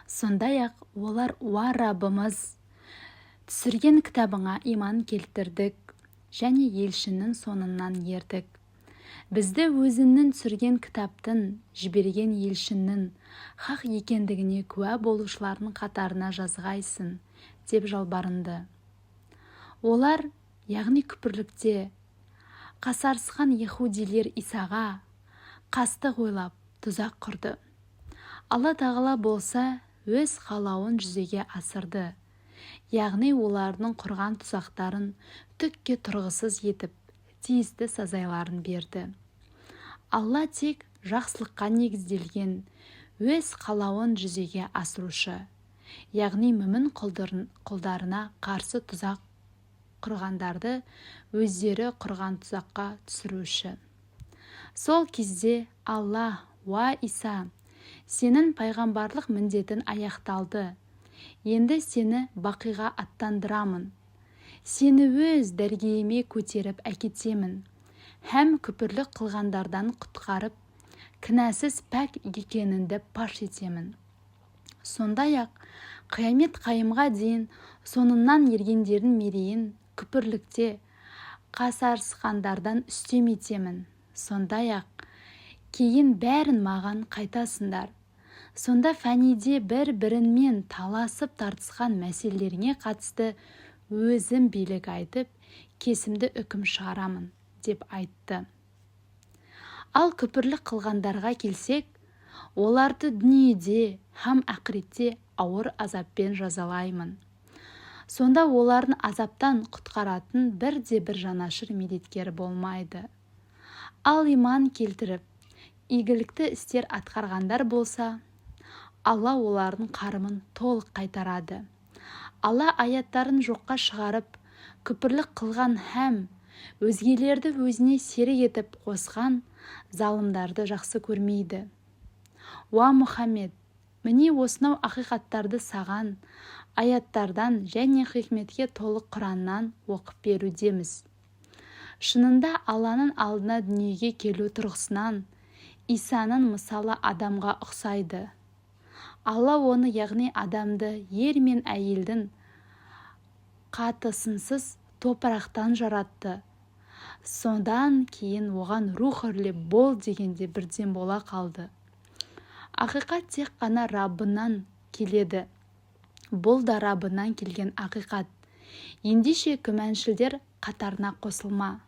Сондай-ақ олар: "Уа Раббымыз, түсірген кітабыңа иман келтірдік және елшінің соңынан ердік. Бізді Өзіңнің түсірген кітаптың, жіберген елшіңнің хақ екендігіне куә болушылардың қатарына жазғайсың", – деп жалбарынды. Олар, яғни күпірлікте қасарысқан яһудилер, Исаға қастық ойлап, тұзақ құрды. Алла Тағала болса, өз қалауын жүзеге асырды, яғни олардың құрған тұзақтарын түкке тұрғысыз етіп, тиісті сазайларын берді. Алла тек жақсылыққа негізделген өз қалауын жүзеге асырушы, яғни мүмін құлдарына қарсы тұзақ құрғандарды өздері құрған тұзаққа түсіруші. Сол кезде Алла: "Уа Иса, сенің пайғамбарлық міндетің аяқталды. Енді сені бақиға аттандырамын. Сені өз дәргейіме көтеріп әкетемін һәм күпірлік қылғандардан құтқарып, кінәсіз пәк екеніңді паш етемін. Сондай-ақ қиямет қайымға дейін соңыңнан ергендердің мерейін күпірлікте қасарысқандардан үстем етемін. Сондай-ақ кейін бәрің маған қайтасыңдар. Сонда фәниде бір-біріңмен таласып-тартысқан мәселелеріңе қатысты өзім билік айтып, кесімді үкім шығарамын", – деп айтты. Ал күпірлік қылғандарға келсек, оларды дүниеде һәм ақыретте ауыр азаппен жазалаймын. Сонда олардың азаптан құтқаратын бірде-бір жанашыр, медеткері болмайды. Ал иман келтіріп, игілікті істер атқарғандар болса, Алла олардың қарымын толық қайтарады. Алла аяттарын жоққа шығарып, күпірлік қылған һәм өзгелерді өзіне серік етіп қосқан залымдарды жақсы көрмейді. Уа Мұхаммед, міне, осынау ақиқаттарды саған аяттардан және хикметке толы Құраннан оқып берудеміз. Шынында, Алланың алдына дүниеге келу тұрғысынан Исаның мысалы адамға ұқсайды. Алла оны, яғни адамды, ер мен әйелдің қатысынсыз топырақтан жаратты. Содан кейін оған рух үрлеп, "Бол" дегенде, бірден бола қалды. Ақиқат тек қана Раббынан келеді. Бұл да Раббынан келген ақиқат. Ендеше күмәншілдер қатарына қосылма.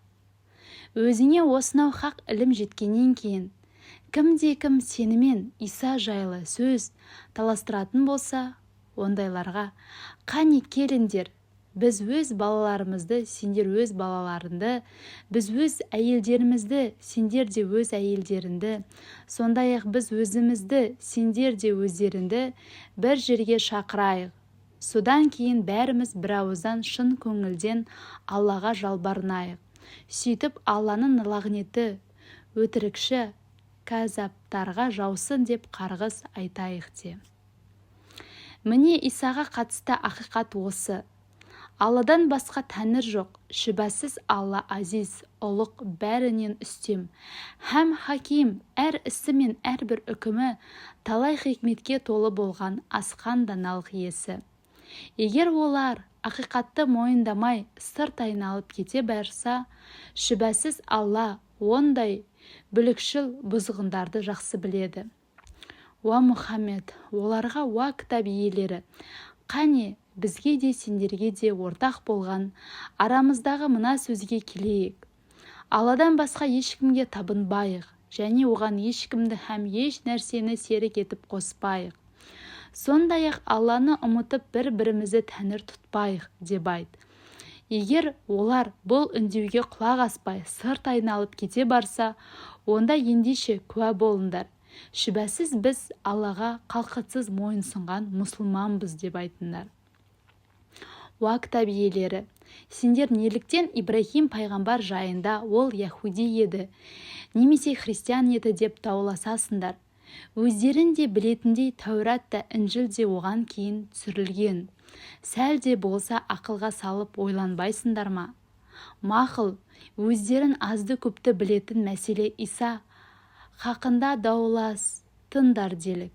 Өзіңе осынау хақ ілім жеткеннен кейін кімде-кім сенімен Иса жайлы сөз таластыратын болса, ондайларға: "Қане, келіңдер, біз өз балаларымызды, сендер өз балаларыңды, біз өз әйелдерімізді, сендер де өз әйелдеріңді, сондай-ақ біз өзімізді, сендер де өздеріңді бір жерге шақырайық. Содан кейін бәріміз бір ауыздан шын көңілден Аллаға жалбарынайық. Сөйтіп, Алланың лағнеті өтірікші кәззаптарға жаусын деп қарғыс айтайық" де. Міне, Исаға қатысты ақиқат осы. Алладан басқа тәңір жоқ. Шүбәсіз, Алла азиз, ұлық, бәрінен үстем һәм хаким, әр ісі мен әрбір үкімі талай хикметке толы болған асқан даналық иесі. Егер олар ақиқатты мойындамай, сырт айналып кете барса, шүбәсіз, Алла ондай бүлікшіл бұзғындарды жақсы біледі. Уа Мұхаммед, оларға: "Уа кітап иелері, қане, бізге де, сендерге де ортақ болған арамыздағы мына сөзге келейік: Алладан басқа ешкімге табынбайық және оған ешкімді һәм еш нәрсені серік етіп қоспайық. Сондай-ақ Алланы ұмытып, бір-бірімізді тәңір тұтпайық", – деп айт. Егер олар бұл үндеуге құлақ аспай, сырт айналып кете барса, онда: "Ендеше куә болыңдар, шүбәсіз, біз Аллаға қалқытсыз мойынсұнған мұсылманбыз", – деп айтыңдар. Уа кітап иелері, сендер неліктен Ибраһим пайғамбар жайында "Ол яһуди еді немесе христиан еді" деп дауласасыңдар? Өздерің де білетіндей, Тәурат та, Інжіл де оған кейін түсірілген. Сәл де болса ақылға салып ойланбайсыңдар ма? Мақұл, өздерің азды-көпті білетін мәселе, Иса хақында дауластыңдар делік.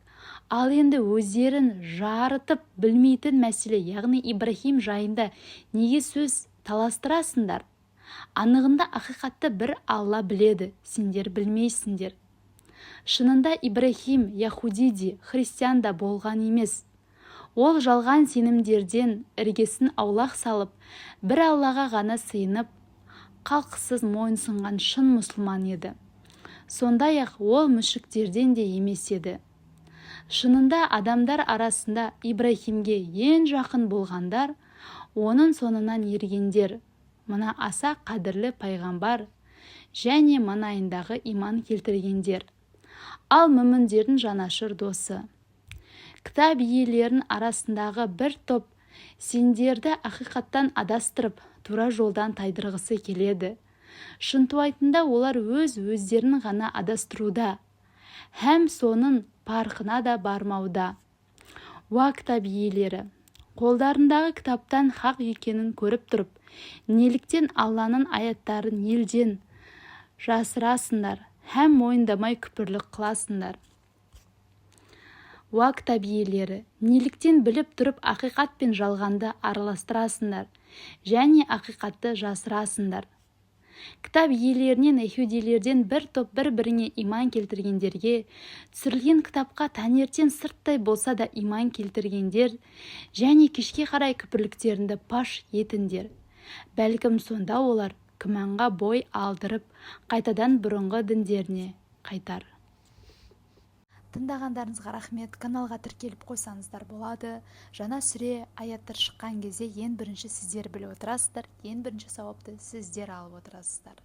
Ал енді өздерін жарытып білмейтін мәселе, яғни Ибрахим жайында неге сөз таластырасыңдар? Анығында, ақиқатты бір Алла біледі, сендер білмейсіңдер. Шынында, Ибрахим яхуди де, христиан да болған емес. Ол жалған сенімдерден іргесін аулақ салып, бір Аллаға ғана сыйынып, қалтқысыз мойынсұнған шын мұсылман еді. Сондай-ақ ол мүшриктерден де емес еді. Шынында, адамдар арасында Ибрахимге ең жақын болғандар – оның соңынан ергендер, мына аса қадірлі пайғамбар және маңайындағы иман келтіргендер, ал мүміндердің жанашыр досы. Кітап иелерінің арасындағы бір топ сендерді ақиқаттан адастырып, тура жолдан тайдырғысы келеді. Шынтуайтында, олар өз өздерін ғана адастыруда һәм соның парқына да бармауда. Уа, кітап иелері! Қолдарындағы кітаптан хақ екенін көріп тұрып, неліктен Алланың аяттарын елден жасырасыңдар һәм мойындамай күпірлік қыласыңдар? Уа, кітап иелері! Неліктен біліп тұрып ақиқат пен жалғанды араластырасыңдар және ақиқатты жасырасыңдар? Кітап иелерінен, яһудейлерден бір топ бір-біріңе иман келтіргендерге түсірілген кітапқа таңертең сырттай болса да иман келтіргендер және кешке қарай күпірліктеріңді паш етіңдер. Бәлкім, сонда олар күмәнға бой алдырып, қайтадан бұрынғы діндеріне қайтар. Тыңдағандарыңызға рахмет. Каналға тіркеліп қойсаңыздар болады. Жаңа сүре, аяттар шыққан кезде ең бірінші сіздер біліп отырасыздар, ең бірінші сауапты сіздер алып отырасыздар.